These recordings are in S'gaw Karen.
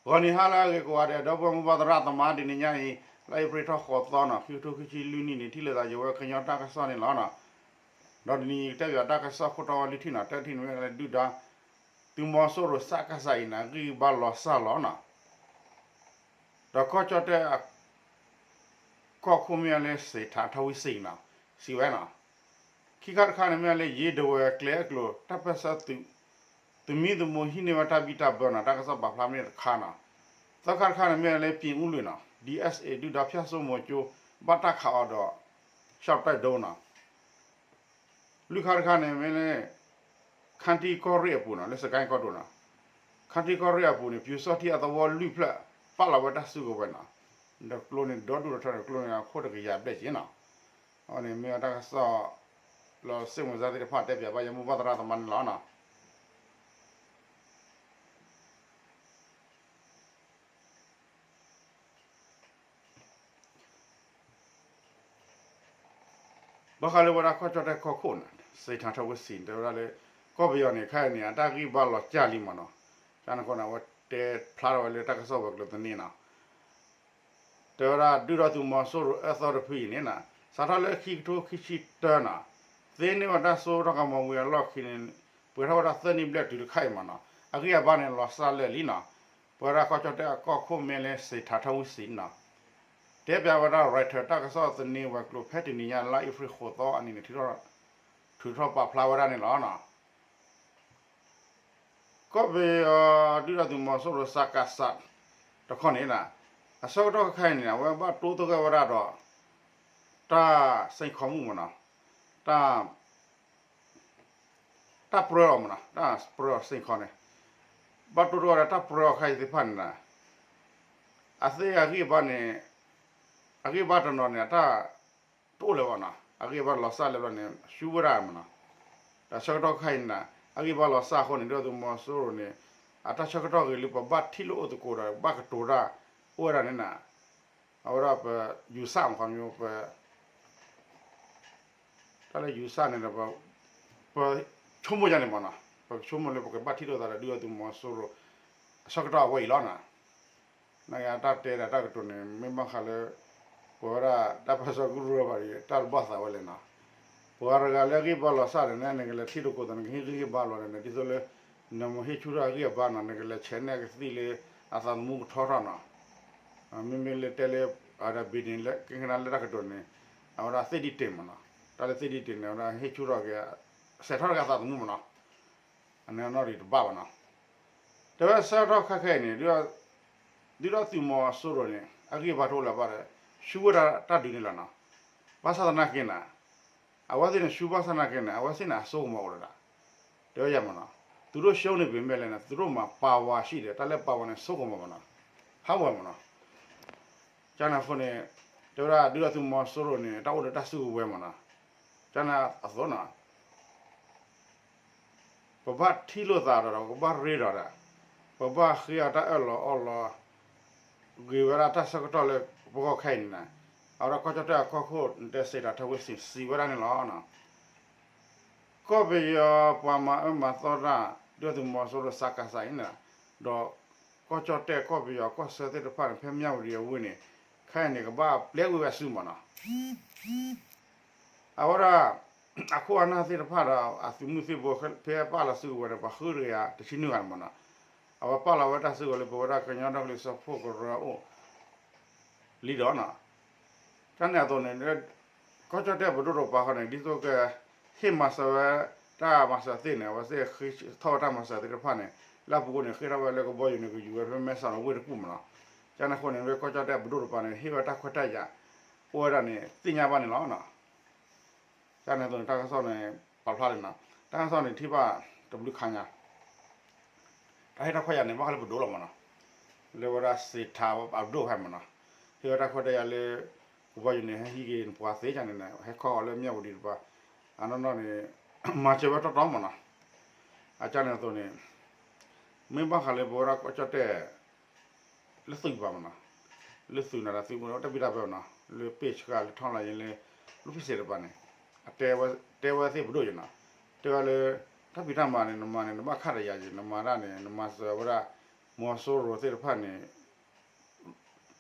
ဂီၤနံၤဟါလၢအဂ့ၤကိးဂၤဒဲး ဒီပုၢ်ဝဲၢ်မိၢ်ပၢ်သရၣ်သမါ တနံၤညါအံၤ လါအ့ဖြ့ၣ်ထီၣ်ဃိးသီနီၤ ခံကထိခံဆံလွံၢ်နံၣ်န့ၣ် ထံၣ်လိာ်သးယဝဲကညီတၢ်ကစီၣ်န့ၣ်လီၤနီၤ. ဒီးတနံၤအံၤကတဲပၠးတၢ်ကစီၣ်ခိၣ်တီဝဲလွံၢ်ထံၣ်နီၤ တထံၣ်န့ၣ်မ့ၢ်လၢဒုၣ်ဒါ သုးမီၤစိရိၤစကစအံၤန့ၣ် အဂံၢ်ဘါလီၤစၢ်လီၤနီၤ. ဒီးကီၢ်ကၠီၣ်တဲၣ် ကီၢ်ခိၣ်မ့ၢ်လၢစ့ထးထီဝံၣ်စံနီၤ စံးဝဲနီၤ. ခံခါတခါန့ၣ်မ့ၢ်လၢယ့ဒဝဲၤကျဲအကျိၤ တၢ်ပၢၢ်ဆၢသုး သုးမံၤသမိးဟံးန့ၢ်ဝဲတၢ်ဘံၣ်တၢ်ဘၢနီၤ တၢ်ကစီၣ်ပာ်ဖျါမ့ၢ်တခါနီၤ. သၢခါတခါန့ၣ်မ့ၢ်လၢ ပၠ့ၣ်အူလွံၢ်နီၤ ဒ်အ့ၣ်စ့ ဒုၣ်ဒါဖၠၣ်စိမိၤကၠိ ဘၣ်တၢ်ခးအီၤဒီး ရှီၣ်တဲၣ်ဒိနီၤ. လွံၢ်ခါတခါန့ၣ်မ့ၢ်လၢ ခါတံကီၢ်ရ့ၣ်အပူၤနီၤ လၢစကဲကီၢ်ဒိၣ်နီၤ. ခါတံကီၢ်ရ့ၣ်အပူၤန့ၣ် ပၠူၤစီၣ်ထံအသဝီလွံၢ်ဖျၢၣ် ပာ်လီၤဝဲတၢ်စုကဝဲၤနီၤ. ဒီးကျိန့ၣ် ဒီဒူၣ်ဒီထၢန့ၣ် ကျိန့ၣ်အခိၣ်တကယၤဘျဲၣ်က့နီၤ. အဝဲန့ၣ်မ့ၢ်ဝဲတၢ်ကစီၣ် လၢစ့ၣ်မုၢ်စၢ်သ့ၣ်တဖၣ်တဲပၠးဘၣ်ယမိၢ်ပၢ်သရၣ်သမါန့ၣ်လီၤနီၤ. ဘၣ်ဃးလၢဝဲဒၣ်ကီၢ်ကၠီၣ်တဲၣ်ကီၢ်ခိၣ်န့ၣ် စ့ထးထီဝံၣ်စံ တဲဝဲဒၣ်လၢ ကီၢ်ပယီၤန့ၣ် ခဲအံၤန့ၣ် အတၢ်ဂံၢ်ဘါလီၤစၢ်လံမ့ၢ်နီၤ. ကန့ၣ်အဃိန့ၣ် အဝဲတဲဖျါထီၣ်ဝဲလၢတၢ်ကစီၣ်ဝဲၤကျိၤသန့နီၤ. တဲဝဲဒၣ်ဒုၣ်ဒါသုးမီၤစိရိၤအၢသီတဖုအံၤန့ၣ်နီၤ စးထီၣ်လၢခံကထိခံဆံတၢနီၤ သ့န့ၢ်ဝဲတၢ်စိတၢ်ကမီၤဝံၤအလီၢ်ခံန့ၣ် ပှဲၤထီၣ်ဝဲဒၣ်သၢနံၣ်ဘျဲၣ်တုၤတခါအံၤမ့ၢ်နီၤ အဂံၢ်အဘါန့ၣ်လီၤစၢ်လၢာ်လံနီၤ. ပဝဲဒၣ်ကီၢ်ကၠီၣ်တဲၣ်အကီၢ်ခိၣ်မ့ၢ်လၢစ့ထးထီဝံၣ်စံနီၤ တဲပၠးဝဲဒၣ် Reuters တၢ်ကစီၣ်သန့ဝဲၤကျိၤ ဖဲတနံၤညါလါအ့ဖြ့ၣ်ဃိးသီအနံၤန့ၣ် ထုးထီၣ်ပာ်ဖျါဝဲဒၣ်န့ၣ်လီၤ. ကီၢ်ပယီၤဒုၣ်ဒါသုးမီၤစိရိၤစကစ တခီန့ၣ် အဆၢကတီၢ်ခဲအံၤန့ၣ် အဝဲဘၣ်တိသဂၢၢ်ဝဲဒၣ်ဒီး တၢ်စ့ၢ်ကီးမုၣ်မ့ၢ်နီၤ တၢ် တၢ်ပြၢအီၤမ့ၢ်နီၤ တၢ်ပြၢအီၤစ့ၢ်ကီးန့ၣ် ဘၣ်တိသဂၢၢ်ဝဲဒၣ်တၢ်ပြၢအီၤခဲအံၤသ့ၣ်တဖၣ်န့ၣ် အသ့ၣ်အဂံၢ်အဘါန့ၣ် အဂံၢ်အဘါတနီၤန့ၣ် အတၢ်တအိၣ်လၢၤဘၣ်နီၤ အဂံၢ်အဘါလီၤစၢ်လၢာ်ဘျီန့ၣ် ဆူဝဲဒၣ်မ့ၢ်နီၤ ဒီးဆၢကတီၢ်ခဲအံၤန့ၣ် အဂံၢ်ဘါလီၤစၢ်အဃိန့ၣ် ဒုၣ်ဒါသုးမီၤစိရိၤန့ၣ် အတၢ်ဆၢကတီၢ်ဂ့ၤလၢပဘၣ်ထံၣ်လိာ်အိၣ်သကိးဒီး ဘၣ်ကတိၤတၢ်အိၣ်ဝဲဒၣ်န့ၣ်နီၤ အဝဲဒၣ်ပယူၤစၣ်မ့ၢ်ခီ ပ တၢ်လၢယူၤစၣ်န့ၣ်ဒီး ပဆိကမိၣ်ယါန့ၣ်မ့ၢ်နီၤ ပကဆိကမိၣ်လၢပကဘၣ်ထံၣ်လိာ်သးဒီးဒုၣ်ဒါသုးမီၤစိရိၤ အဆၢကတီၢ်အဝဲအံၤလီၤနီၤ. နကတၢ်တဲဒီးတၢ်ကတိၤန့ၣ် မ့ၢ်ဘၣ်ဃးလၢ ပဝဲဒၣ်တၢ်ပၢဆှၢကရူၢ်ဘၣ်ဒီး တၢ်တဘၣ်သးဝဲလဲၣ်နီၤ. ပှၤတဂၤလၢအဂံၢ်ဘါလီၤစၢ်န့ၣ် နကလဲၤထံၣ်လိာ်သကိးသး နကဟ့ၣ်ဂံၢ်ဟ့ၣ်ဘါလီၤန့ၣ် ဒ်သိးလၢ နမ့ၢ်ဟ့ၣ်ဆူၣ်ထီၣ်အဂံၢ်အဘါနီၤ နကလဲၤဆဲးနဲၣ်ကသံၣ်လၢ အသးသမူကထီထီၣ်နီၤ. မ့မ့ၢ်လၢတဲလၢ အဝဲဒၣ်ဘံၣ်န့ၣ် လၢကဟဲကနၣ်လၢတၢ်ကတိၤန့ၣ် အဝဲဒၣ်သ့ၣ်ဒံၣ်တ့ၢ်မ့ၢ်နီၤ. တၢ်လၢသ့ၣ်ဒံၣ်တ့ၢ်န့ၣ် အဝဲဒၣ်ဟ့ၣ်ဆူၣ်ထီၣ်က့ၤ စဲးထီၣ်က့ၤအသးသမူမ့ၢ်နီၤ. အန့ၣ်အနီၣ်ဒံးတဘၣ်ဘၣ်နီၤ. တဲဝဲဆၢကတီၢ်ခဲခဲအံၤန့ၣ် ဒုၣ်ဒါသုးမီၤစိရိၤန့ၣ် အဂံၢ်ဘါတအိၣ်လၢၤဘၣ်ဒီး ဆူဝဲဒၣ်တၢ်ဒုးန့ၣ်လီၤနီၤ. ဘၣ်ဆၣ်သနာ်က့န့ၣ် အဝဲသ့ၣ်န့ၣ် ဆူဘၣ်ဆၣ်သနာ်က့န့ၣ် အဝဲသ့ၣ်န့ၣ်အစိကမီၤအိၣ်လၢၤဒၣ်. တဲဝဲယၤမ့ၢ်နီၤ သူတို့ရှုံးနေပေမဲ့လည်း သူတို့မှာ ပါဝါရှိတယ် တၢ်လၢ ပါဝါ န့ၣ် စိကမီၤမ့ၢ်နီၤ. ဟးဝဲမ့ၢ်နီၤ. ကန့ၣ်အဃိန့ၣ် တဲဝဲဒၣ်ဒုၣ်ဒါသုးမီၤစိရိၤန့ၣ် တၢ်အိၣ်လၢတၢ်စုကဝဲၤမ့ၢ်နီၤ. ကန့ၣ်အသိးနီၤ ပဘၣ်ထံၣ်လိာ်သးဒီး ပဘၣ်ရ့ဒီးဒီး ပဘၣ်ဃ့အီၤတၢ်အၢၣ်လီၤအီလီၤ ဂ့ၤဝဲဒၣ်တၢ်ဆၢကတီၢ်လၢပဂီၢ်ခဲအံၤန့ၣ်နီၤ. အဝဲဒၣ်ကီၢ်ကၠီၣ်တဲၣ်အကီၢ်ခိၣ်တဲစံးတၢ်ထၢဝ့ၢ်စံး စံးဝဲဒၣ်န့ၣ်လီၤ. ကီၢ်ပယီၤပှၤမၤအၢမၤသီတၢ် ဒုၣ်ဒါသုးမီၤစိရိၤစကစအံၤန့ၣ် ဒီးကီၢ်ကၠီၣ်တဲၣ်ကီၢ်ပယီၤကီၢ်ဆၢသ့ၣ်တဖၣ်န့ၣ် ဖဲမၠၣ်ဝတံၤအဝ့ၢ်န့ၣ် ခဲအံၤန့ၣ် ကဘၣ်ပျဲကွံာ်ဝဲအစုမ့ၢ်နီၤ. အဝဲဒၣ် အခိၣ်အနၢ်သ့ၣ်တဖၣ်ဒီး အသုးမုၢ်သံၣ်ဘိ ဖဲပာ်လီၤစုကဝဲၤန့ၣ် ပှၤဃုတကယၤတဆံနွံဂၤန့ၣ်မ့ၢ်နီၤ. အဝဲပာ်လီၤဝဲတၢ်စုကဝဲၤလၢပဝဲဒၣ်ကညီဒီကလုာ်စၢဖှိၣ်ကရၢအအိၣ်လံဒီးနီၤ. တၢ်န့ၣ်အသိးန့ၣ် ကီၢ်ကၠီၣ်တဲၣ်ပဒိၣ်တကပၤဃီန့ၣ် ဒ်သိးက ဟ့ၣ်မၤစၢၤဝဲ တၢ်မၤစၢၤသ့ၣ်န့ၣ် အဝဲသ့ၣ်ဃ့ထီၣ်ဝဲတၢ်မၤစၢၤသ့ၣ်တဖၣ်န့ၣ် လၢအပူၤကွံာ်န့ၣ် ဃ့ထီၣ်ဝဲလၢကဘီယူၤန့ၣ် ကယူၤဝဲဖဲမဲၢ်ဆီးန့ၣ် ဝ့ၢ်တကူၣ်မ့ၢ်နီၤ. ကန့ၣ်အဃိန့ၣ် လၢကီၢ်ကၠီၣ်တဲၣ်ပဒိၣ်တကပၤန့ၣ် ဟ့ၣ်ဝဲတၢ်ခွဲးတၢ်ယာ် အိၣ်ဝဲဒၣ်န့ၣ် သ့ၣ်ညါဘၣ်န့ၣ်လီၤ. ကန့ၣ်အသိးန့ၣ် တၢ်ကစီၣ်န့ၣ် ပာ်ဖျါလံနီၤ. တၢ်ကစီၣ်န့ၣ် ထံၣ်ဘၣ်တဘျုးခါညါ တၢ်ဟ့ၣ်တၢ်ခွဲးယာ်န့ၣ် ဘၣ်ဃးလၢပဒိၣ်လီၤမ့ၢ်နီၤ. လၢဝဲဒၣ်စ့ထးအပဒိၣ်ဖဲမ့ၢ်နီၤ. ဟ့ၣ်ဝဲတၢ်ခွဲးတၢ်ယာ်လၢ ကဘီယူၤန့ၣ် ဟဲဟံးက့ၤနပှၤသ့ကန့ၣ် ဟဲခီဃီၤလၢမၠၣ်ဝတံၤတကပၤ အနီၢ်နီၢ်န့ၣ် မၤစၢၤဝဲတီတီမ့ၢ်နီၤ. အကန့ၣ်အသိးန့ၣ် မ့ၢ်ဘၣ်ဃးလၢပဝဲဒၣ်ကီၢ်ကၠီၣ်တဲၣ် လၢသုးတကပၤမ့ၢ်နီၤ. လၢသုးန့ၣ်ဒီးသုးမုၢ်တၢ်ဘံၣ်တၢ်ဘၢမ့ၢ်နီၤ လၢပ့ၢ်ဆှၢလၢ ထောက်လှမ်းရေး လၢ လူ့အခွင့်အရေး တကပၤန့ၣ် အတဲဝဲ တဲဝဲသ့ၣ်ပဒိၣ်ယဲနီၤ. တဲဝဲလၢ တၢ်ဖံးတၢ်မၤန့ၣ် နမၤန့ၣ် နဘၣ်ခးတယာ်ယဲ နမၤတၢ်န့ၣ် နမၤစၢၤဝဲဒၣ် မီၤစိရိၤသ့ၣ်တဖၣ်န့ၣ်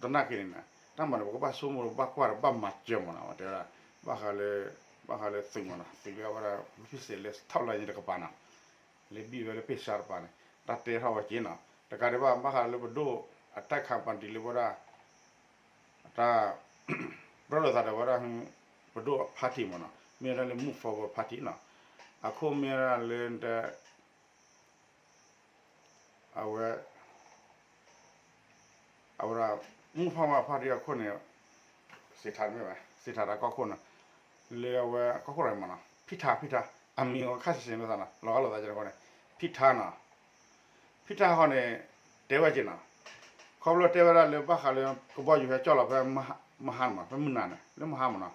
သနာ်က့န့ၣ် တၢ်မၤန့ၣ် ပကဘၣ်ဆိကမိၣ်ဘၣ်ကွၢ်ဒီးဘၣ်မၤစၢၤမးနီၤ တဲဝဲဒၣ် ဘၣ်ဃးလၢ ဘၣ်ဃးလၢသုးမးနီၤ သုးလၢအဝဲဒၣ် ဖံစဲးလၢ top line တကပၤနီၤ လၢဘံၣ်ဝဲလၢပ့ၢ်ဆါတကပၤန့ၣ် တၢ်တဲထီၣ်ဝဲက့နီၤ တကးဒံးဘၣ် ဘၣ်ဃးလၢပဒိၣ်အတၢ်ခးပၣ်တံၣ်လၢဝဲဒၣ် တၢ် ဘျီၣ်လိာ်သးဒီးဝဲဒၣ် ပဒိၣ်အ party မးနီၤ မ့ၢ်ဝဲဒၣ်လၢ Move Forward Party နီၤ အခိၣ်မ့ၢ်ဝဲဒၣ်လၢ အဝဲ အဝဲဒၣ် Move Forward Party အခိၣ်န့ၣ် စံးထါတမ့ၢ်ဘၣ် စံးထါတၢ်ကီၢ်ခိၣ်နီၤ လၢအဝဲကီၢ်ခိၣ်ရၤမးနီၤ ဖံထါ ဖံထါ အမံၤအဝဲခါဆံးဆံးလိာ်သးနီၤ လီၤဂာ်လိာ်သးကဲတခီန့ၣ် ဖံထါနီၤ ဖံထါဃီန့ၣ် တဲဝဲက့နီၤ ခီဖျိတဲဝဲဒၣ်လၢဘၣ်ဃးလၢ ကဘီယူၤဟဲကၠီၣ်လီၤဖဲ မဟါမး ဖဲမုၢ်နၤန့ၣ် လၢမဟါမးနီၤ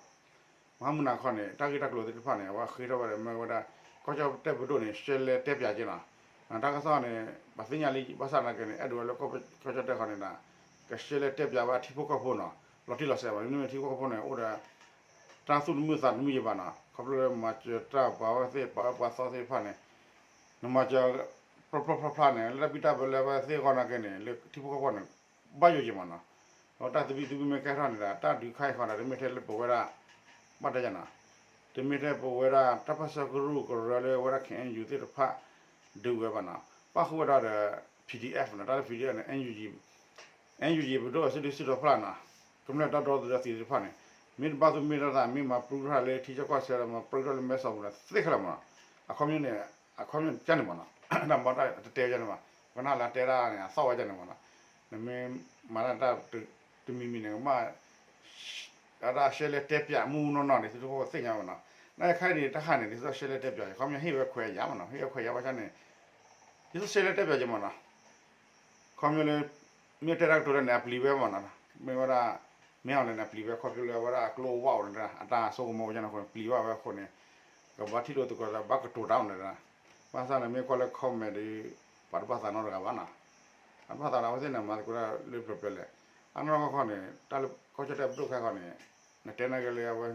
မဟါမုၢ်နၤခီန့ၣ် တၢ်ဂ့ၢ်တၢ်ကျိၤသ့ၣ်တဖၣ်န့ၣ် အဝဲဃ့ထီၣ်ဝဲဒီးမ့ၢ်ဝဲဒၣ် ကီၢ်ကၠီၣ်တဲၣ်ပဒိၣ်န့ၣ် ရှဲလဲတဲပၠးက့နီၤ တၢ်ကစီၣ်န့ၣ် ပှၤသ့ၣ်ညါလံ ဘၣ်ဆၣ်သနာ်က့န့ၣ် အဲၣ်ဒိးဝဲလၢကီၢ်ကၠီၣ်တဲၣ်ခီန့ၣ် ကရှဲလဲတဲပၠးဝဲထံဖိကီၢ်ဖိနီၤ လီၤတံၢ်လီၤဆဲးဘၣ် မ့မ့ၢ်ထံဖိကီၢ်ဖိန့ၣ် အိၣ်ဒီး တၢ်သူၣ်တမုာ်သးတမုာ်ယံၤဘၣ်နီၤ ခီဖျိလၢမၤစၢၤတၢ်ပှၤဝဲသ့ၣ်ပှၤအၢပှၤသီသ့ၣ်တဖၣ်န့ၣ် နမၤစၢၤ ဖျီဖျီဖျါဖျါန့ၣ် လၢတၢ်ဘံၣ်တၢ်ဘၢလၢဝဲသ့ၣ်အဂီၢ်သနာ်က့န့ၣ် လၢထံဖိကီၢ်ဖိန့ၣ် ဘၣ်ယိၣ်ယံၤမးနီၤ ဒီးတၢ်သဘံၣ်သဘုၣ်မ့ၢ်ကဲထီၣ်န့ၣ်ဒီး တၢ်ဒုးခါအံၤဃီဒီး တမ့ၢ်ထဲလၢပဝဲဒၣ် ဘၣ်တဲယၤနီၤ တမ့ၢ်ထဲပဝဲဒၣ် တၢ်ပၢဆှၢကရူၢ်ကရၢလၢဝဲဒၣ် ခ့ၣ်အဲၣ်ယူၣ်သ့ၣ်တဖၣ် ဒုးဝဲဘၣ်နီၤ ပၣ်ဃုာ်ဝဲဒၣ်ဒီး ပီၣ်အ့ၣ်အ့ၣ်အ့ၣ်နီၤ တၢ်လၢ ပီၣ်အ့ၣ်အ့ၣ်အ့ၣ်န့ၣ် အ့ၣ်ယူၣ်ယံၣ် အ့ၣ်ယူၣ်ယံၣ်ပဒိၣ်အစုဒုးစုတီၤဖျါနီၤ ကမျၢၢ်တၢ်ဒီသဒၢသုးသ့ၣ်တဖၣ်န့ၣ် မ့ၢ်တဘၣ်သူၣ်မ့ၢ်တဘၣ်သး မ့ၢ်မၤပြူထီၣ်လၢထံဆၢကီၢ်ဆၢဒီး မၤပြူထီၣ်လၢမဲဆီးပူၤန့ၣ်သ့ခဲလၢာ်မးနီၤ အခီပညီန့ၣ် အခီပညီန့ၣ်န့ၣ်မးနီၤ တၢ်မၤတၢ်တတဲယၤန့ၣ်မး ကနၣ်လၢတဲဒၣ်န့ၣ် အသီၣ်ဝဲယၤန့ၣ်မးနီၤ နမ့ၢ်မၤတၢ်တမံၤမံၤန့ၣ် ကဘၣ် အတၢ်ရှဲလဲတဲပၠးမူနီၢ်နီၢ်န့ၣ် သုတခိၣ်သ့ၣ်ညါမးနီၤ နခါအံၤန့ၣ် တၢ်ခါန့ၣ် ဒ်သိးရှဲလဲတဲပၠး အခီပညီဟ့ၣ်ဝဲခွဲးယာ်မးနီၤ ဟ့ၣ်ဝဲခွဲးယာ်ဘၣ်ဆၣ်န့ၣ် ဒ်သိးရှဲလဲတဲပၠးက့မးနီၤ ခီပညီလၢ မ့ၢ်တဲတၢ်ကတိၤလၢန့ၣ် အပျံၤဝဲမးနီၤ မ့ၢ်ဝဲဒၣ် မ့ၢ်အီၤလဲၣ်န့ၣ် အပျံၤဝဲခီဖျိလၢအဝဲဒၣ်အကျိအဝၣ်အိၣ်န့ၣ် အတၢ်ဆိကမိၣ်ဝဲန့ၣ်အဃိန့ၣ် ပျံၤဘၣ်ဝဲအဃိန့ၣ် ကဘၣ်ထံၣ်လိာ်သကိးဒီးဘၣ်ကတိၤတၢ်အိၣ်န့ၣ် ဘၣ်ဆၣ်န့ၣ် မ့ၢ်ကွၢ်လၢ comment ဒီး ပှၤတဘၣ်သးနီတဂၤဘၣ်နီၤ ပှၤတဘၣ်သးနီၤ အဝဲသ့ၣ်န့ၣ် မၤသကိးတၢ်လၢပျၢၤပျၢၤလဲၣ် အနီၢ်ကီၢ်ခီန့ၣ် တၢ်လၢကီၢ်ကၠီၣ်တဲၣ်ပဒိၣ်ခဲခီန့ၣ် နတဲနာ်က့လၢအဝဲ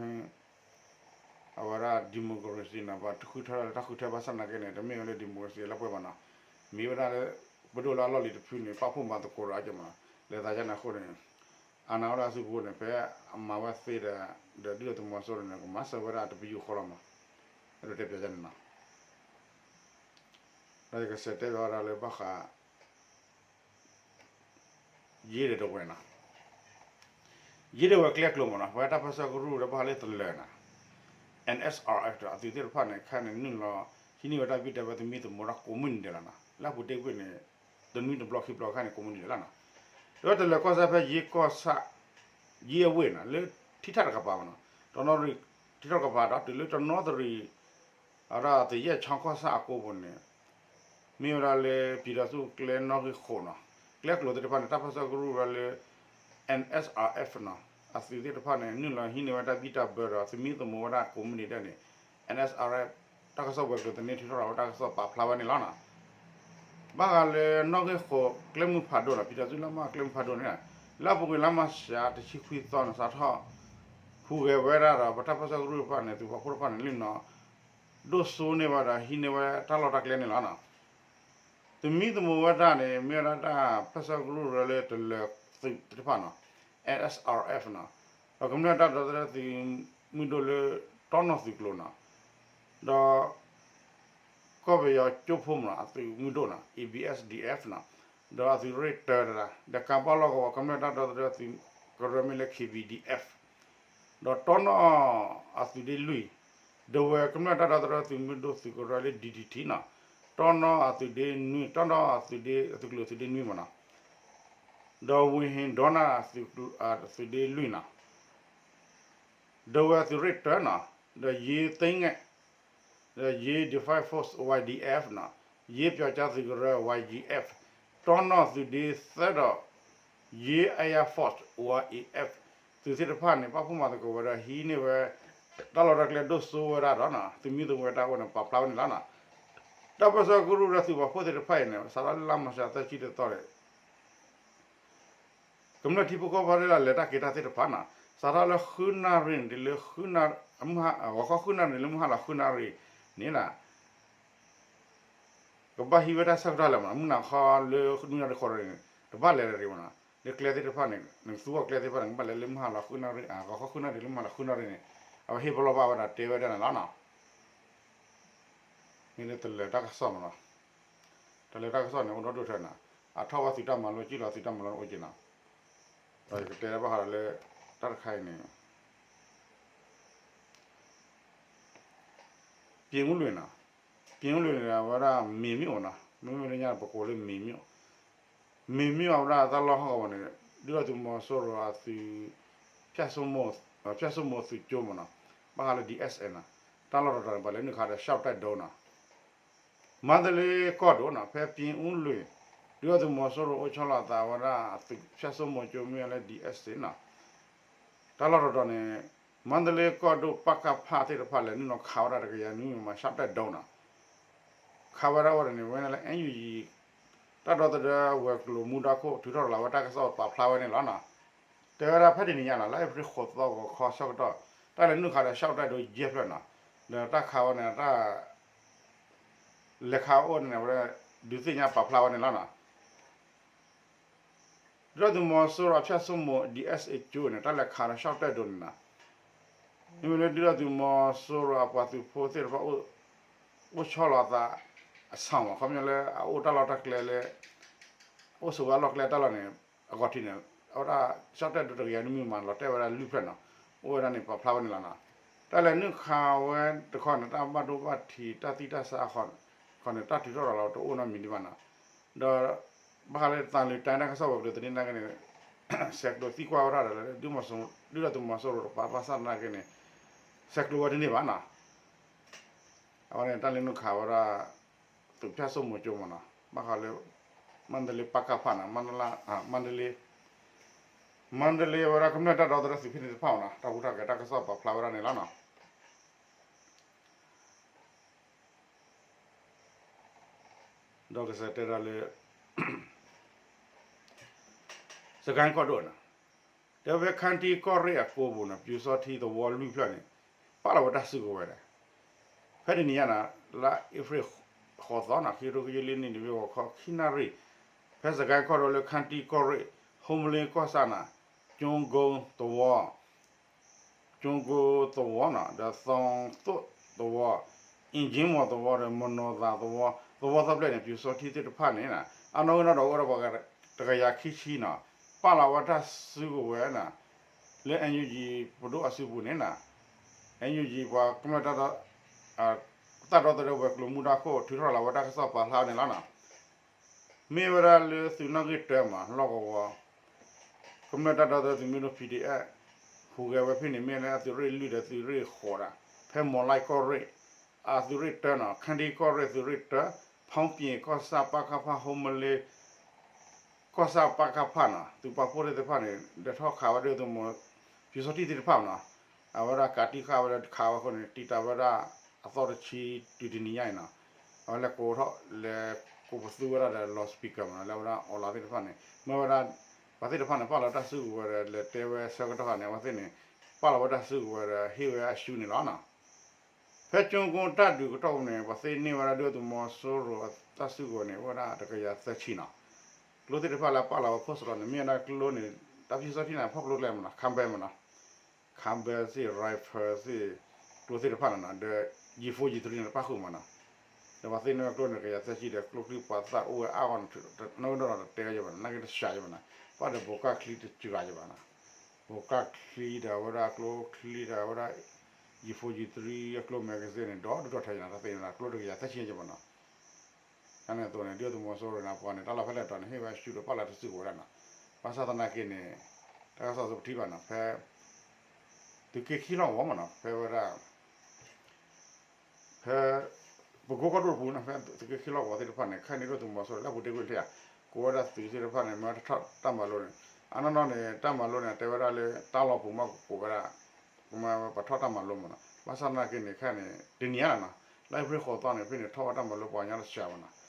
အဝဲဒၣ် democracy နီၤ ပှၤတဃုထၢ တၢ်ဃုထၢဘၣ်ဆၣ်သနာ်က့န့ၣ် တမ့ၢ်ဝဲလၢ democracy လၢပှဲၤဘၣ်နီၤ မ့ၢ်ဝဲဒၣ်လၢ ပဒိၣ်လၢအလီၢ်လံၤတဖုန့ၣ် ပာ်ဖှိၣ်မၤသကိးဒီးအကမး လဲၤသးယါန့ၣ်အဃိန့ၣ် အနာ်ဝဲဒၣ်အစုပူၤန့ၣ် ဖဲအမၤဝဲသ့ဒီး ဒီးဒုၣ်ဒါသုးမီၤစိရိၤန့ၣ် ကမၤစၢၤဝဲဒၣ်တပယူာ်ဃီလီၤမး အဲၣ်ဒိးတဲပၠးယါန့ၣ်နီၤ ဒီးယကစံးတဲဘၣ်ဝဲဒၣ်လၢဘၣ်ဃး ယ့ၢ်ဒီးတဝဲနီၤ ယ့ၢ်ဒီးဝဲကျဲကျိၤမးနီၤ ပဝဲတၢ်ပၢဆှၢကရူၢ်ဒီးဘၣ်ဃးလၢတလၢၤနီၤ NSRF ဒီးအသုးသ့ၣ်တဖၣ်န့ၣ် ခဲန့ၣ်နုာ်လီၤ ဟံးန့ၢ်ဝဲတၢ်ဘံၣ်တၢ်ဘၢသမံသမိးတၢ်ကိးမုၢ်နံၤဒဲးလီၤနီၤ လၢအပူၤတ့ၢ်ကွံာ်န့ၣ် တနွံတဘျီခံဘျီခဲန့ၣ်ကိးမုၢ်နံၤဒဲးလီၤနီၤ ဒီးတလၢၤကီၢ်စဲၣ်ဖဲယ့ၢ်ကီၢ်ဆၣ် ယ့ၢ်အဝ့ၢ်နီၤ လၢထံထၣ်တကပၤမးနီၤ တနီသရံၣ် ထံထၣ်တကပၤဒီးတုၤလၢတနီသရံၣ် အဝဲဒၣ်သယဲၢ်ဆီကီၢ်ဆၣ်အကိပူၤန့ၣ် မ့ၢ်ဝဲဒၣ်လၢ ပံၤဒီးဆူၣ်ကျဲနီၣ်ဂံၢ်ဃိးနီၤ ကျဲကျိၤသ့ၣ်တဖၣ်န့ၣ် တၢ်ပၢဆှၢကရူၢ်ဝဲဒၣ်လၢ NSRF နီၤ အသုးသ့ၣ်တဖၣ်န့ၣ် နုာ်လီၤဟံးန့ၢ်ဝဲတၢ်ဘံၣ်တၢ်ဘၢဒီး သမံသမိးဝဲဒၣ်ကိးမုၢ်နံၤဒဲးန့ၣ် NSRF တၢ်ကစီၣ်ဝဲၤကျိၤသန့ထံထီၣ်ထီၣ်ဝဲတၢ်ကစီၣ်ပာ်ဖျါဝဲန့ၣ်လီၤနီၤ ဘၣ်ဃးလၢနီၣ်ဂံၢ်ဃိးကျဲမုၢ်ဖးဒိၣ်နီၤ ပံၤဒီးဆူၣ်လါမၢ်ကျဲမုၢ်ဖးဒိၣ်န့ၣ် လၢအပူၤကွံာ်လါမၢ်ၡးတဆံခွံသီန့ၣ် စးထီၣ် ဟူးဂဲၤဝဲဒၣ်ဒီး ပတၢ်ပၢဆှၢကရူၢ်တဖၣ်န့ၣ် သုးပာ်ဖှိၣ်တဖၣ်န့ၣ် လံနီၤ ဒိၣ်စိန့ၢ်ဝဲဒီးဟံးန့ၢ်ဝဲတၢ်လီၢ်တၢ်ကျဲန့ၣ်လီၤနီၤ သမံသမိးဝဲဒၣ်န့ၣ် မ့ၢ်ဝဲဒၣ်တၢ်ပၢဆှၢကရူၢ်ရၢလၢတလၢၤသုးသ့ၣ်တဖၣ်နီၤ NSRF နီၤ ဒီးကမျၢၢ်တၢ်ဒီသဒၢသုးမုၢ်ဒိၣ်လၢတီနီၢ်သုးကျိၤနီၤ ဒီး ကီၢ်ပယီၤကၠိဖိမးနီၤ အသုးမုၢ်ဒိၣ်နီၤ A B S D F နီၤ ဒီးအသုးရ့ၣ်တၢတဂၤ ဒီးကးဘၣ်လီၢ်ကဝီၤကမျၢၢ်တၢ်ဒီသဒၢသုးကရၢမ့ၢ်လၢ K B D F ဒီးတီနီၢ်အသုးဒ့လွံၢ် ဒဝဲၢ်ကမျၢၢ်တၢ်ဒီသဒၢသုးမုၢ်ဒိၣ်သုးကရၢလၢ D D T နီၤ တီနီၢ်အသုးဒ့နွံ တီနီၢ်အသုးဒ့ အသုးကျိၤသုးဒ့နွံမးနီၤ ဒီးဝ့ၢ်ဟ့ၣ်ဒီနၢ်အသုးဒ့လွံၢ်နီၤ ဒဝဲၢ်သုးရ့ၣ်တၢနီၤ ဒီးယ့သ့ငဲၣ် ဒီးယ့ Defense Force Y D F နီၤ ယ့ပျီၤကၠါသုးကရၢ Y G F တီနီၢ်သုးဒ့သၢဒီး ယ့ Air Force Y A F သုးသ့ၣ်တဖၣ်န့ၣ် ပာ်ဖှိၣ်မၤသကိးဝဲဒီးဟံးန့ၢ်ဝဲ တၢ်လီၢ်တၢ်ကျဲဒိၣ်စိဝဲဒၣ်ဒီးနီၤ သမံသမိးဝဲတၢ်အိၣ်န့ၣ် ပာ်ဖျါဝဲန့ၣ်လီၤနီၤ တၢ်ပၢဆှၢကရူၢ်ဒီးသုးပာ်ဖှိၣ်သ့ၣ်တဖၣ်အံၤန့ၣ် စးထီၣ်လၢလါမၢ်ၡးသၢဆံတသီန့ၣ် ကမျၢၢ်ထံဖိကီၢ်ဖိလၢလဲၤတၢ်က့ၤတၢ်သ့ၣ်တဖၣ်နီၤ စးထီၣ်လၢဃုနၣ်ရံၣ်န့ၣ် တုၤလၢ ဂီၤခီဃုနၣ်ရံၣ်န့ၣ် လၢမုၢ်ဟါလီၤဃုနၣ်ရံၣ်န့ၣ်လီၤ ကဘၣ်ဟံးဝဲတၢ်ဆၢကတီၢ်လၢၤမးနီၤ, မုၢ်နၤခီလၢနွံနၣ်ရံၣ်ဃိးနၣ်ရံၣ်န့ၣ် တဘၣ်လဲၤတရံးမးနီၤ, လၢကျဲသ့ၣ်တဖၣ်န့ၣ် နကသူအီၤကျဲသ့ၣ်တဖၣ်န့ၣ် ကဘၣ်လဲၤလၢမုၢ်ဟါလီၤဃုနၣ်ရံၣ် ဂီၤခီဃုနၣ်ရံၣ်လၢမုၢ်ဟါလီၤဃုနၣ်ရံၣ်န့ၣ် အဝဲဟ့ၣ်ပလီၢ်ဘၣ်ဝဲဒၣ်တဲဝဲဒၣ်န့ၣ်လီၤနီၤ. မ့ၢ်လၢတလၢၤတၢ်ကစီၣ်မးနီၤ, တလၢၤတၢ်ကစီၣ်န့ၣ် အိၣ်ဒီဒူၣ်ထဲနီၤ, အထီၣ်ဝဲသုးတၢ်မၤလိ ကံၣ်လီၤသုးတၢ်မၤလိန့ၣ်အိၣ်က့ၤနီၤ, ဒီးယကတဲဘၣ်ဃးဒီးလၢ တၢ်တခါအံၤန့ၣ် ပြင်ဦးလွင်နီၤ, ပြင်ဦးလွင်န့ၣ် အဝဲဒၣ်မ့ၤမ့ၢ်အိၣ်နီၤ, မ့မ့ၢ်လၢညါပကိးလၢမ့ၤမ့ၢ်အိၣ်, မ့ၤမ့ၢ်အိၣ်အဝဲဒၣ်တၢ်လီၢ်ဟီၣ်ကဝီၤန့ၣ် ဒုၣ်ဒါသုးမီၤစိရိၤအသုး ဖၠၣ်စိမိၤသုးကၠိမးနီၤ, ဘၣ်ဃးလၢ ဒီး အက်စ် အဲ နီၤ, တၢ်လီၢ်တတီၤန့ၣ် ပှၤလဲၤနုာ်ခးဒီး ရှောက်တိုက်ဒုံး နီၤ မန္တလေးကီၢ်ဒိၣ်နီၤ, ဖဲပြင်ဦးလွင် ဒုၣ်ဒါသုးမီၤစိရိၤအိၣ်ဆီလီၤအသးဝဲဒၣ်အသုး ဖၠၣ်စိမိၤကၠိ မ့ၢ်လၢ ဒီး အက်စ် နီၤ, တၢ်လီၢ်တတီၤန့ၣ် မန္တလေးကီၢ်ဒိၣ် ပကဖ သ့ၣ်တဖၣ်လဲၤနုာ်လီၤခးဝဲဒၣ်တကယၤနွံမံၤမး ရှောက်တိုက်ဒုံး နီၤ, ခးဝဲဒၣ်ဝဲဒၣ်န့ၣ် ဝဲန့ၣ်လၢ NUG တၢ်ဒီသဒၢဝဲၤကျိၤမူဒါခိၣ် ထုးထီၣ်လီၤဝဲတၢ်ကစီၣ်ပာ်ဖျါဝဲန့ၣ်လီၤနီၤ. တဲဝဲဒၣ်ဖဲတနံၤညါနီၤ လါအ့ဖြ့ၣ်ဃိးသီဂီၤခီဆၢကတီၢ် တၢ်လဲၤနုာ်ခးဒီး ရှောက်တိုက်ဒုံး ယဲၢ်ဖျၢၣ်နီၤ, ဒီးတၢ်ခးဝဲန့ၣ် တၢ် လဲၤခးအိၣ်န့ၣ် ဝဲဒၣ် ဒုးသ့ၣ်ညါပာ်ဖျါဝဲန့ၣ်လီၤနီၤ. ဒုၣ်ဒါသုးမီၤစိရိၤအဖၠၣ်စိမိၤ ဒီး အက်စ် အကၠိန့ၣ် တၢ်လဲၤခးဒီး ရှောက်တိုက်ဒုံး န့ၣ်နီၤ, မ့မ့ၢ်လၢဒုၣ်ဒါသုးမီၤစိရိၤအပှၤသုးဖိသ့ၣ်တဖၣ် အိၣ်ဆီလီၤအသး အဆၣ်မး ခီပညီလၢအအိၣ်တၢ်လီၢ်တၢ်ကျဲလၢ အိၣ်ဆိးဝဲအလီၢ်ကျဲတၢ်လီၢ်န့ၣ် အဂီၢ်ထံးန့ၣ် အဝဲဒၣ် ရှောက်တိုက်ဒုံး တကယၤနွံမံၤမး လီၤတဲာ်ဝဲဒၣ်လွံၢ်ဖျၢၣ်နီၤ, အိၣ်ဝဲဒၣ်န့ၣ် ပာ်ဖျါဝဲန့ၣ်လီၤနီၤ. တၢ်လဲၤနုာ်ခးဝဲတခီန့ၣ် တၢ်ဘၣ်ဒိဘၣ်ထံး တၢ်သံတၢ်ဆါအဃိန့ၣ် တၢ်ထုးထီၣ်ရၤလီၤတအိၣ်နီတမံၤဒံးဘၣ်နီၤ. ဒီး ဘၣ်ဃးလၢသးလွံၢ်တၢ်န့ၣ် တၢ်ကစီၣ်ဝဲၤကျိၤသန့ၤနာ်က့န့ၣ် ဆဲးကျိးသံကွၢ်ဝဲဒၣ်ဒီး ဒုၣ်ဒါသုးမီၤစိရိၤတပၤ ဘၣ်ဆၣ်သနာ်က့န့ၣ် ဆဲးကျိးဝဲတန့ၢ်ဘၣ်နီၤ. အဝဲန့ၣ် တၢ်လဲၤနုာ်ခးဝဲဒၣ် သုးဖၠၣ်စိမိၤကၠိမးနီၤ, ဘၣ်ဃးလၢ မန္တလေး ပကဖ နီၤ, မန္တလေး မန္တလေး အဝဲဒၣ်ကမျၢၢ်တၢ်ဒီသဒၢသုးဖဲန့ၣ်တဖၣ်မးနီၤ, တၢ်ဟူးတၢ်ဂဲၤတၢ်ကစီၣ်ပာ်ဖျါဝဲဒၣ်န့ၣ်လီၤနီၤ. ဒီးကစၢ်တဲဒၣ်လၢ စကဲၣ်ကီၢ်ဒိၣ်နီၤ, တဲဝဲခါတံကီၢ်ရ့ၣ်အကိပူၤနီၤ ပျူစောထီးသဝီလွံၢ်ဖျၢၣ်န့ၣ် ပာ်လီၤဝဲတၢ်စုကဝဲၤဒီး ဖဲတနံၤညါနီၤ လါအ့ဖြ့ၣ်ဃိးသီနီၤ ခံကထိခံဆံလွံၢ်နံၣ် နံၣ်ဝ့ၤဂီၤခီ ခံနၣ်ရံၣ် ဖဲစကဲၣ်ကီၢ်ဒိၣ်လၢခါတံကီၢ်ရ့ၣ် ဟိမလ့ကီၢ်ဆၣ်နီၤ ကၠိကိသဝီ ကၠိကိသဝီနီၤ ဒီးသီသိၣ်သဝီ အ့ၣ်ကၠ့မီၤသဝီဒီး မနီၤသးသဝီ သဝီသၢဖျၢၣ်န့ၣ် ပျူစောထီးသ့ၣ်တဖၣ်န့ၣ် အနီၣ်ဂံၢ်နီၣ်ဒွးအိၣ်ဒီးပှၤတကယၤခံဆံနီၤ ပာ်လီၤဝဲတၢ်စုကဝဲၤနီၤ လၢ NUG ပဒိၣ်အစုပူၤန့ၣ်နီၤ NUG ပှၤကမျၢၢ်တၢ်ဒီ တၢ်ဒီသဒၢဝဲၤကျိၤမူဒါခိၣ် ထုးထီၣ်လီၤဝဲတၢ်ကစီၣ်ပာ်ဖျါဝဲန့ၣ်လီၤနီၤ. မ့ၢ်ဝဲဒၣ်လၢသုးနီၣ်ဂံၢ်တၢမး လီၢ်ကဝီၤ ကမျၢၢ်တၢ်ဒီသဒၢသုးမုၢ်ဒိၣ် PDF ဟူးဂဲၤဝဲဖဲန့ၣ် မ့ၢ်လၢအသုးရ့ၣ်လွံၢ်ဒီးသုးရ့ၣ်ဃိးဒီး ဖဲမိၤလၢ်ကီၢ်ရ့ၣ် အသုးရ့ၣ်တၢနီၤ ခါတံကီၢ်ရ့ၣ်သုးရ့ၣ်တၢ ဖီပၠ့ၣ်ကီၢ်ဆၣ်ပကဖ ဟိမလ့ ကီၢ်ဆၣ်ပကဖနီၤ သုးပာ်ဖှိၣ်သ့ၣ်တဖၣ်န့ၣ် လဲၤထီၣ်ခးဝဲဒၣ်သုးမီၤ ပျူစောထီးသ့ၣ်တဖၣ်နီၤ အဝဲဒၣ်ကးတံၢ်ဃာ်ဝဲဒီးခးဝဲအဃိန့ၣ် တံာ်တာ်ဝဲဒၣ်အသီတဆံတုၤတနံၤညါအံၤနီၤ အဝဲလဲၤကိးထီၣ် လဲၤကိးပသူဝဲဒၣ်ဒီး loudspeaker မးနီၤ လၢအဝဲဒၣ် online သ့ၣ်တဖၣ်န့ၣ် မ့ၢ်ဝဲဒၣ် ပှၤသ့ၣ်တဖၣ်န့ၣ် ပာ်လီၤတၢ်စုကဝဲၤဒီး လဲၤတဲဝဲဆၢကတီၢ်န့ၣ် အဝဲသ့ၣ်န့ၣ် ပာ်လီၤဝဲတၢ်စုကဝဲၤဒီး ဟ့ၣ်ဝဲအစုန့ၣ်လီၤနီၤ. ဖဲကၠိကိတၢ်ဒုးကတီၢ်ပူၤန့ၣ် ပှၤသ့န့ၢ်ဝဲဒၣ်ဒုၣ်ဒါသုးမီၤစိရိၤအတၢ်စုကဝဲၤန့ၣ် အိၣ်ဝဲဒၣ်တကယၤသၢဆံနီၤ. ကျိသ့ၣ်တဖၣ်လၢပာ်လီၤဝဲ post စ့ၢ်ကီးန့ၣ် မ့ၢ်ဝဲဒၣ်ကျိန့ၣ် တၢ်ပျူစောထီးန့ၣ် ဖီၣ်ကျိကျဲမးနီၤ ခါဘဲမးနီၤ ခါဘဲသ့ၣ် rifle သ့ၣ် ကျိသ့ၣ်တဖၣ်န့ၣ်နီၤ ဒီး ယံၤဖိယံၤသရံန့ၣ် တပၣ်ဃုာ်မးနီၤ ဒီးပှၤသ့န့ၢ်ဝဲကျိန့ၣ် တကယၤသၢဆံဒီး ကျိချံပှၤသၣ်အိၣ်ဝဲအါဂီၢ်န့ၣ် နီၣ်ဂံၢ်နီၣ်ဒွးတတဲဝဲဘၣ်နီၤ နာ်က့တစှၤယဘၣ်နီၤ ပှၤဒီးဘိးကၢ်ချံတစှၤယဘၣ်နီၤ ဘိးကၢ်ချံဒီးဝဲဒၣ်ကျိချံဒီးဝဲဒၣ် ယံၤဖိယံၤသရံအကျိ magazine န့ၣ် ဒီဒူၣ်ထီၣ်ထဲယနီၤ တၢ်သ့န့ၣ် ကျိတကယၤသၢဆံယဘၣ်နီၤ န့ၣ်အသိးန့ၣ် ဒုၣ်ဒါသုးမီၤစိရိၤန့ၣ် ပှၤန့ၣ် တၢ်လီၢ်ဖဲလဲၣ်တတီၤန့ၣ် ဟ့ၣ်ဝဲအစုဒီးပာ်လီၤတၢ်စုကဝဲၤဒၣ်နီၤ ဘၣ်ဆၣ်သနာ်က့န့ၣ် တၢ်ကစီၣ်စပထံဘၣ်နီၤ ဖဲ သုးက့ခံလီၢ်ကဝီၤမးနီၤ ဖဲဝဲဒၣ် ဖဲ ပကိကီၢ်ဒိၣ်တပူၤန့ၣ် ဖဲသုးက့ခံလီၢ်ကဝီၤသ့ၣ်တဖၣ်န့ၣ် ခဲအံၤန့ၣ် ဒုၣ်ဒါသုးမီၤစိရိၤလၢအပူၤတ့ၢ်ကွံာ်လံဧါ ကိးဝဲဒၣ်သုးသ့ၣ်တဖၣ်န့ၣ် မ့ၢ်ဝဲတၢ်ထီၣ်တၢ်မၤလိန့ၣ် အနီၢ်နီၢ်န့ၣ် တၢ်မၤလိန့ၣ် တဲဝဲဒၣ်လၢတၢ်လီၢ်ပူၤမးကကိးဝဲဒၣ် ကမ့ၢ်ပှၤထီၣ်တၢ်မၤလိမးနီၤ ဘၣ်ဆၣ်သနာ်က့န့ၣ် ခဲအံၤန့ၣ် တနံၤညါလီၤနီၤ လါအ့ဖြ့ၣ်ဃိးသီန့ၣ် ဖဲန့ၣ်ထီၣ်ဝဲတၢ်မၤလိပှၤကညီတစှၤဘၣ်နီၤ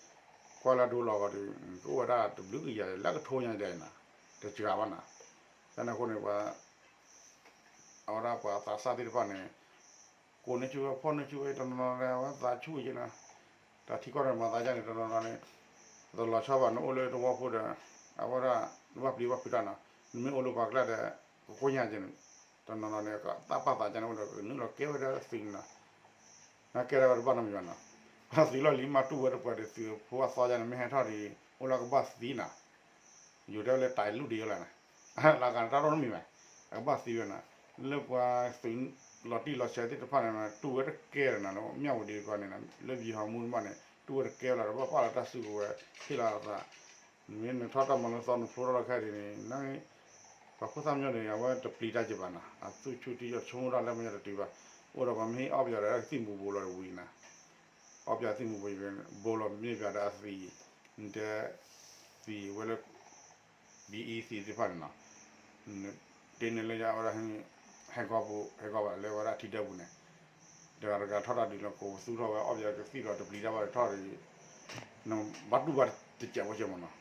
ကွၢ်လၢဒိလီၤဂီၤဒီး ကအိၣ်ဝဲဒၣ်တဘျုးကယၤလၢကထိညါဒဲးနီၤ တစှၤဘၣ်နီၤ တၢ်န့ၣ်အဃိန့ၣ် ပှၤ အဝဲဒၣ်ပှၤသးစၢ်သ့ၣ်တဖၣ်န့ၣ် ကိးန့ၢ်ဆူၣ်ဝဲဖီၣ်န့ၢ်ဆူၣ်ဝဲတနီၤနီၤလၢအဝဲသးဆူၣ်ဝဲက့နီၤ တၢ်ထံကီၢ်ဒီးမၤသးဒ်န့ၣ် တနီၤနီၤန့ၣ် တလီၤဆီဘၣ် နအိၣ်လၢသဝီဖိဒီး အဝဲဒၣ် နဘၣ်ပျံၤဘၣ်ဖုးတၢ်နီၤ, နမ့ၢ်အိၣ်လၢပှၤကျါဒီး ကကိညါက့န့ၣ် တနီၤနီၤန့ၣ် တၢ်ပာ်သးကန့ၣ်အိၣ်ဒီး ကနုာ်လီၤကဲဝဲဒၣ်သုးန့ၣ်နီၤ, နကဲဒၣ်ဝဲတဘၣ်နီတမံၤဘၣ်နီၤ, ပှၤသုးလီၢ်လံၤမးတူၢ်ဝဲတပှၤဒီး သုးဖိအသီဒ်န့ၣ် မ့ၢ်ဟဲထီၣ်ဒီး အိၣ်လၢကဘၣ်သံနီၤ, ယိၤတဲဝဲလၢတၢ်လူၢ်ဒံးလီၤနီၤ, လၢကတၢ်ထီၣ်နီတမံၤဘၣ်, အကဘၣ်သံဝဲနီၤ, လၢပှၤသုးလီၤတံၢ်လီၤဆဲးသ့ၣ်တဖၣ်န့ၣ် တူၢ်ဝဲတကဲဒီးနီၤ လၢမၠၣ်ဝတံၤတပှၤန့ၣ်နီၤ လၢဘံၤဟီမူတဖၣ်န့ၣ် တူၢ်ဝဲတကဲလီၤ တဘၣ်ပာ်လီၤတၢ်စုကဝဲၤ ဟ့ၣ်လီၤအသး, မ့ၢ်နထီၣ်တၢ်မၤလိသီနဖျိထီၣ်လီၤခဲအံၤန့ၣ် ပှၤဖိသၣ်မၠိန့ၣ် အဝဲတပျံၤတၢ်က့ၤဘၣ်နီၤ, အသူၣ်ဆူၣ်ထံယီၣ်ဆိကမိၣ်တၢ်လၢမၠၣ်တတုၤဘၣ်, အိၣ်ဒီးပှၤမ့ၢ်ဟ့ၣ်အီၣ်ပယီၤဒီးသံၣ်မူၤဘိလီၤတဝံၤနီၤ, အီၣ်ပယီၤသံၣ်မူၤဘိ ဘိလီၤမ့ၢ်ပယီၤဒီးအသံး, နတဲ သံးဝဲလၢ ဘံအံသံးသ့ၣ်တဖၣ်န့ၣ်နီၤ, တ့န့ၢ်လၢယဝဲဒၣ် ဟဲကီၢ်ပူၤ ဟဲကီၢ်ဘၣ်လၢဝဲဒၣ်ထံဒၢပူၤန့ၣ်, တဂၤတဂၤထီၣ်တၢ်ဒုးလီၤ ကိးပသူထီၣ်ဝဲ အီၣ်ပယီၤကသံၣ်လီၤတပျံၤတၢ်ဘၣ်ထီၣ်ဒီး နဘၣ်တူၢ်ဘၣ်တစဲးဖိက့မ့ၢ်နီၤ,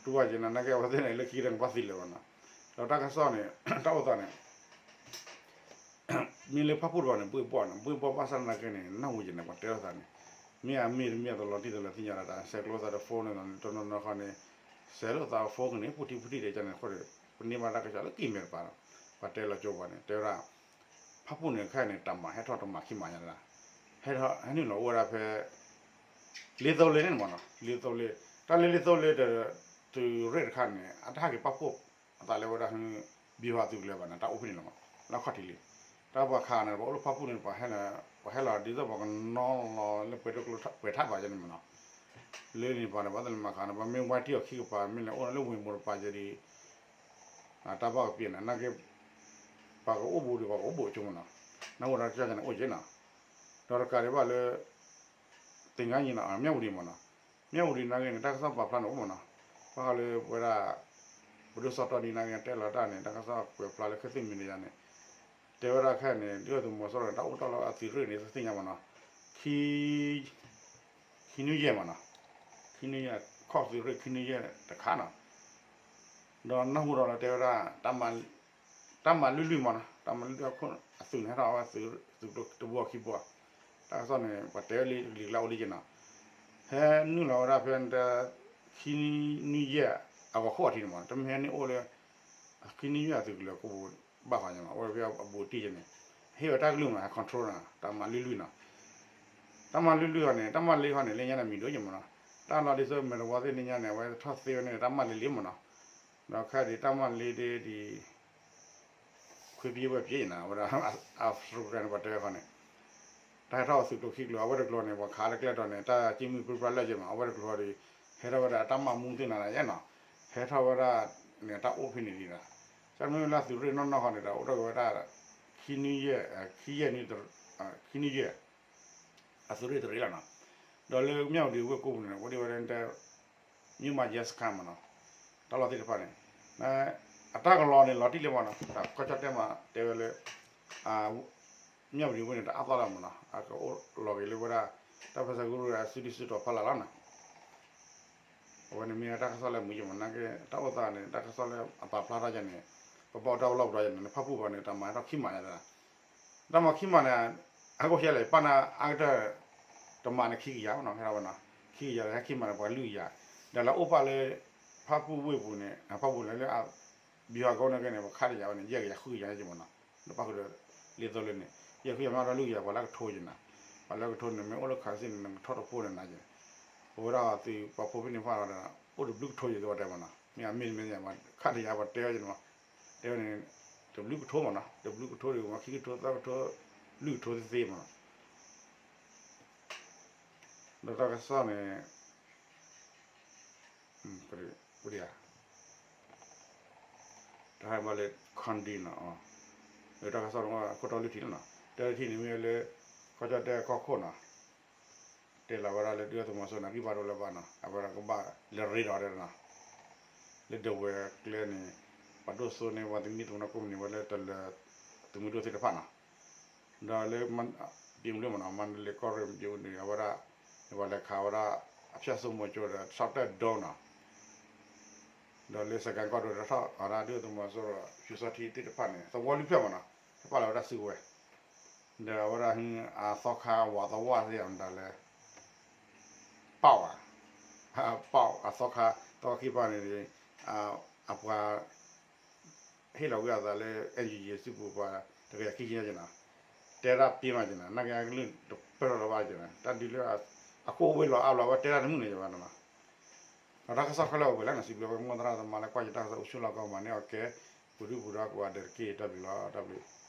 တူၢ်ဘၣ်က့ၤနၤ နာ်က့အဝဲသ့ၣ်န့ၣ် လၢခံကတၢၢ်နကဘၣ်သံလၢၤဘၣ်နီၤ, ဒီးတၢ်ကစီၣ်န့ၣ် တၢ်အိၣ်သးန့ၣ် မ့ၢ်လၢဖၣ်ပူၣ်တပၤန့ၣ် ဘှ့ၣ်ဘှီၣ်န့ၣ် ဘှ့ၣ်ဘှီၣ်ဘၣ်ဆၣ်နာ်က့န့ၣ် နၢ်ဟူယဲန့ၣ် ပှၤတဲလိာ်သးန့ၣ်, မ့ၢ်အမ့ၢ်တမ့ၢ်အတလီၤတံၢ်တလီၤသ့ၣ်ညါဒီး တၢ်ဆဲးကျိးသးဒီး phone န့ၣ် တနီၤနီၤခီန့ၣ် ဆဲးလိာ်သး phone န့ၣ် ပူထံပူထံဒီးန့ၣ်အဃိဒီး ပန့ၢ်ဘၣ်တၢ်ကစီၣ်လၢကံၢ်မဲာ်တပၤဒီး ပှၤတဲလီၤကၠိပှၤန့ၣ် တဲဝဲဒၣ် ဖၣ်ပူၣ်န့ၣ်ခဲအံၤန့ၣ် တၢ်မၤဟဲထီၣ်တမၤခံမၤညါတဒၣ်, ဟဲထီၣ်ဟဲနုာ်လီၤအိၣ်ဝဲဒၣ်ဖဲ လ့သိလ့န့ၣ်မ့ၢ်နီၤ, လ့သိလ့, တၢ်လၢလ့သိလ့ဒီး သုးရ့ၣ်တခါန့ၣ် အတဟးက့ၤပာ်ဖှိၣ်အသးလၢဝဲဒၣ် ဘံၣ်ဟီသုးကလၢၤဘၣ်န့ၣ် တၢ်အိၣ်ဖဲန့ၣ်လီၤမး, လၢခီၣ်ထံးလံ, တၢ်ပှၤခးန့ၣ် ပှၤအိၣ်လၢဖၣ်ပူၣ်န့ၣ် ပှၤဟဲလီၤ ဒ်သိးပှၤကနီၤလီၤလၢပှဲၤထၣ်ဘၣ်ယဲန့ၣ်မ့ၢ်နီၤ, လၢန့ၣ်ပှၤန့ၣ် ပှၤသ့ၣ်လၢမၤခးန့ၣ် ပှၤမ့ၢ်ဝဲထံၣ်အီၤခံကပၤ မ့ၢ်လဲၤအိၣ်လၢဝ့ၢ်မိၢ်တပၤယဲဒီး တၢ်ဘၣ်ကပ့ၤန့ၣ် နာ်က့ ပှၤကအိၣ်ဘူးဒီးပှၤကအိၣ်ဘူးကၠိမ့ၢ်နီၤ, နၢ်ဟူဒီးကၠီန့ၣ်အိၣ်က့နီၤ, ဒီးတကးဒံးဘၣ်လၢ သင်္ဃန်းညီနောင် မၠၣ်ဝတံၤမ့ၢ်နီၤ, မၠၣ်ဝတံၤနာ်က့န့ၣ် တၢ်ကစီၣ်ပာ်ဖျါန့ၣ်အိၣ်မ့ၢ်နီၤ, ဘၣ်ဃးလၢပဝဲဒၣ် ပဒိၣ်စီၤတီနံၤနာ်က့ တဲလီၤတၢ်န့ၣ် တၢ်ကစီၣ်ကွဲးဖျါလၢခဲသ့ၣ်မံၤန့ၣ်ယါန့ၣ်, တဲဝဲဒၣ်ခဲအံၤန့ၣ် ဒုၣ်ဒါသုးမီၤစိရိၤန့ၣ် တၢ်အိၣ်တီၢ်လီၤအသုးရ့ၣ်န့ၣ် သ့ၣ်ညါမ့ၢ်နီၤ, ခံ ခံနွံယဲၢ်မ့ၢ်နီၤ, ခံနွံယဲၢ် ခီၣ်သုးရ့ၣ်ခံနွံယဲၢ်တခါနီၤ, ဒီးနၢ်ဟူဒီးလီၤတဲဝဲဒၣ် တၢ်မၤလွံၢ်လွံၢ်မ့ၢ်နီၤ, တၢ်မၤလွံၢ်လွံၢ်အခိၣ် အသုးန့ၣ်ဟဲထီၣ်ဝဲသုး သုးကျိတဘိခံဘိ, တၢ်ကစီၣ်န့ၣ် ပှၤတဲဝဲလံလံၤကျါအိၣ်လံက့နီၤ, ဟဲနုာ်လီၤဝဲဒၣ်ဖဲ ခံနွံယဲၢ်အဂီၤခိၣ်အထံးန့ၣ်မ့ၢ် တမ့ၢ်ဟဲန့ၣ်အိၣ်လၢ ခံနွံယဲၢ်အသုးကလၢၤကိးပူၤဘၣ်ဃးန့ၣ်မ့ၢ် အိၣ်ဝဲဖဲအဘူးတံၢ်ယဲန့ၣ်, ဟ့ၣ်ဝဲတၢ်ကလုၢ်မ့ၢ် control နီၤ တၢ်မၤလွံၢ်လွံၢ်နီၤ, တၢ်မၤလွံၢ်လွံၢ်အီၤန့ၣ် တၢ်မၤလ့အီၤန့ၣ် လၢညါန့ၣ်မံၤဒိၣ်ယဲမ့ၢ်နီၤ, တၢ်လီၤဒ်သိးမဲာ်တဝီသ့ၣ်လၢညါန့ၣ် အဝဲထီၣ်သ့ဝဲန့ၣ် တၢ်မၤလ့လ့မ့ၢ်နီၤ, ဒီးခဲအံၤဒ်တၢ်မၤလ့ဒ်ဒ် ခွ့ပံဝဲပံနီၤ အဝဲဒၣ် အစရူကရၢန့ၣ် ပှၤတဲဝဲခီန့ၣ်, တၢ်ဟဲထီၣ်သုးကျိၤခံကျိၤ အဝဲတကျိၤန့ၣ် ပှၤခးလၢကျဲတီၤန့ၣ် တၢ်ကံမုၢ်ပြံပြါလၢယဲမး အဝဲတကျိၤဒီး ဟဲထီၣ်ဝဲဒၣ်တၢ်မၤမူသ့ၣ်နၤယဲနီၤ, ဟဲထီၣ်ဝဲဒၣ်န့ၣ် တၢ်အိၣ်ဖဲန့ၣ်ဒံးနီၤ, ကမ့ၢ်လၢသုးရ့ၣ်နီၢ်နီၢ်ခီန့ၣ်ဒီး အိၣ်ထီၣ်က့ၤဝဲဒၣ် ခံနွံယဲၢ် ခံယဲၢ်နွံ ခံနွံယဲၢ် အသုးရ့ၣ်တရ့ၣ်လီၤနီၤ, ဒီးလၢမၠၣ်ဝတံၤဝ့ၢ်ကိးပူၤန့ၣ် အိၣ်ဒံးဝဲဒၣ် မၠိၣ်မးယဲစခါမ့ၢ်နီၤ, တၢ်လီၢ်သ့ၣ်တဖၣ်န့ၣ် အတၢ်ကလီၤန့ၣ် လီၤတံၢ်လံမ့ၢ်နီၤ, တၢ်ကီၢ်ကၠီၣ်တဲၣ်မး တဲဝဲလၢ မၠၣ်ဝတံၤဝ့ၢ်န့ၣ် တအါသီလီၤမ့ၢ်နီၤ, အကအိၣ်လီၤက့ၤလၢဝဲဒၣ် တၢ်ပၢဆှၢကရူၢ်အစုဒုစုတီၤဖီလာ်လီၤနီၤ, အဝဲန့ၣ်မ့ၢ်တၢ်ကစီၣ်လၢမုာ်ယဲမ့ၢ်နီၤ, နာ်က့ တၢ်အိၣ်သးန့ၣ် တၢ်ကစီၣ်လၢအပာ်ဖျါထီၣ်ယဲန့ၣ် ပဘၣ်အိၣ်တၢ်ပလီၢ်ပဒီးယဲန့ၣ် နဖၣ်ပူၣ်ဘၣ်န့ၣ် တၢ်မၤဟဲထီၣ်ခံမးယဲဒၣ် တၢ်မၤခံမးန့ၣ် အကအိၣ်ဖဲလဲၣ် ပၢ်နၤအါကတၢၢ် တမၤန့ၣ်ခံကယၤနီၤ ဟဲထီၣ်ဝဲနီၤ, ခံကယၤ ဟဲခံမးန့ၣ် ပှၤလွံၢ်ကယၤ, ဒီးလၢအိၣ်ပာ်လၢ ဖၣ်ပူၣ်ဝ့ၢ်ပူၤန့ၣ် ဖၣ်ပူၣ်န့ၣ်လၢ ဘံၣ်ဟီၣ်ကိးန့ၣ်က့န့ၣ် ပှၤခးတယၤဝဲန့ၣ် ယဲၢ်ကယၤဃုကယၤယဲမ့ၢ်နီၤ, ဒီးပၣ်ဃုာ်ဒီး လ့သိလ့န့ၣ် ယဲၢ်ဃုကယၤမ့ၢ်ဒီးလွံၢ်ကယၤ ပှၤလၢကထိယဲနီၤ, ပှၤလၢကထိန့ၣ် မ့ၢ်အိၣ်လၢခးစ့ၣ်န့ၣ် နကထီၣ်တဖိန့ၣ်နၤယဲ, ပဝဲဒၣ်သုးပှၤဖိဖဲန့ၣ်ဖၣ်ဒီး အိၣ်တဘျုးကထိယဲ သ့ၣ်ဝဲတဲမ့ၢ်နီၤ, မ့ၢ်အမ့ၢ်မ့ၢ်ယဲ ခးတယၤပှၤတဲဝဲယဲန့ၣ်မး, တဲဝဲန့ၣ် တဘျုးကထိမ့ၢ်နီၤ, တဘျုးကထိဒီး မ့ၢ်ခံကထိသၢကထိ လွံၢ်ကထိသ့သ့မ့ၢ်နီၤ, ဒီးတၢ်ကစီၣ်န့ၣ် ပဒံး တၢ်ဟဲဘၣ်လၢ ခီၣ်ဒံနီၤ, တၢ်ကစီၣ်န့ၣ် ခိၣ်တီလွံၢ်ထံၣ်လီၤနီၤ, တၢထံၣ်န့ၣ်မ့ၢ်လၢ ကီၢ်ကၠီၣ်တဲၣ်ကီၢ်ခိၣ်နီၤ, တဲလီၤဝဲဒၣ်လၢဒုၣ်ဒါသုးမီၤစိရိၤန့ၣ် ဂံၢ်ဘါဒိၣ်လၢၤဘၣ်နီၤ, အဝဲဒၣ်ကဘၣ်လဲၤရ့ဒီးတဲနီၤ, လၢဒဝဲၤကျဲန့ၣ် ပှၤဒိၣ်စိန့ၢ်ပှၤသမံသမိးနီၢ်ကိးမုၢ်နံၤဝဲလၢတလၢၤ သုးမုၢ်ဒိၣ်သ့ၣ်တဖၣ်နီၤ, ဒီးလၢ ပျ့ၤမုၢ်ဒိၣ်မ့ၢ်နီၤ မၤတလ့ၤကီၢ်ရ့ၣ်ပျ့ၤမုၢ်ဒိၣ်န့ၣ် အဝဲဒၣ် ပှၤလဲၤခးဝဲဒၣ် အဖၠၣ်စိမိၤကၠိဒီး ဆီၣ်တဲၣ်ဒိနီၤ, ဒီးလၢစကဲၣ်ကီၢ်ဒိၣ်ဒီးထီၣ်ဝဲဒၣ်ဒုၣ်ဒါသုးမီၤစိရိၤ ဖၠူစီထံသ့ၣ်တဖၣ်န့ၣ် သဝီလွံၢ်ဖျၢၣ်မ့ၢ်နီၤ ဟဲပာ်လီၤဝဲဒၣ်စုကဝဲၤ, ဒီးအဝဲဒၣ်အသီခါဝးသဝီသ့ၣ်အမတၤလဲၣ်, ပီၣ်ဘၣ်, ပီၣ်အသီခါ သီခါခံပီၣ်န့ၣ် အပှၤ ဟ့ၣ်လီၤဝံအသးလၢ NUG စုပူၤပှၤ တကယၤခံဆံညါက့ၤနီၤ, တဲဒၣ်ပ့မးက့ၤနီၤ, နာ်က့အကလုၢ်တပၢၢ်ထီၣ်လၢၤဘၣ်က့ၤနီၤ, တၢ်ဒုးလၢ အဃိဝဲလီၤအါဘျီ အဝဲတဲဒၣ်တမုာ်န့ၣ်ယဘၣ်နီၤ, ဒီးတၢ်ကစီၣ်ခဲလၢာ်အိၣ်ဝဲလၢနီၤ, စံးဘျုးပှၤကမျၢၢ်သရၣ်သမါလၢကွၢ်ယတၢ်ကစီၣ်အိၣ်ဆူၣ်လီၢ်ကီၢ် မၤန့ၢ်အီၣ်ကဲ ပူၤဒုၣ်ပူၤဒါကိးဂၤဒဲးတက့ၢ်. တၢ်ဘျုးလီၤ, တၢ်ဘျုး.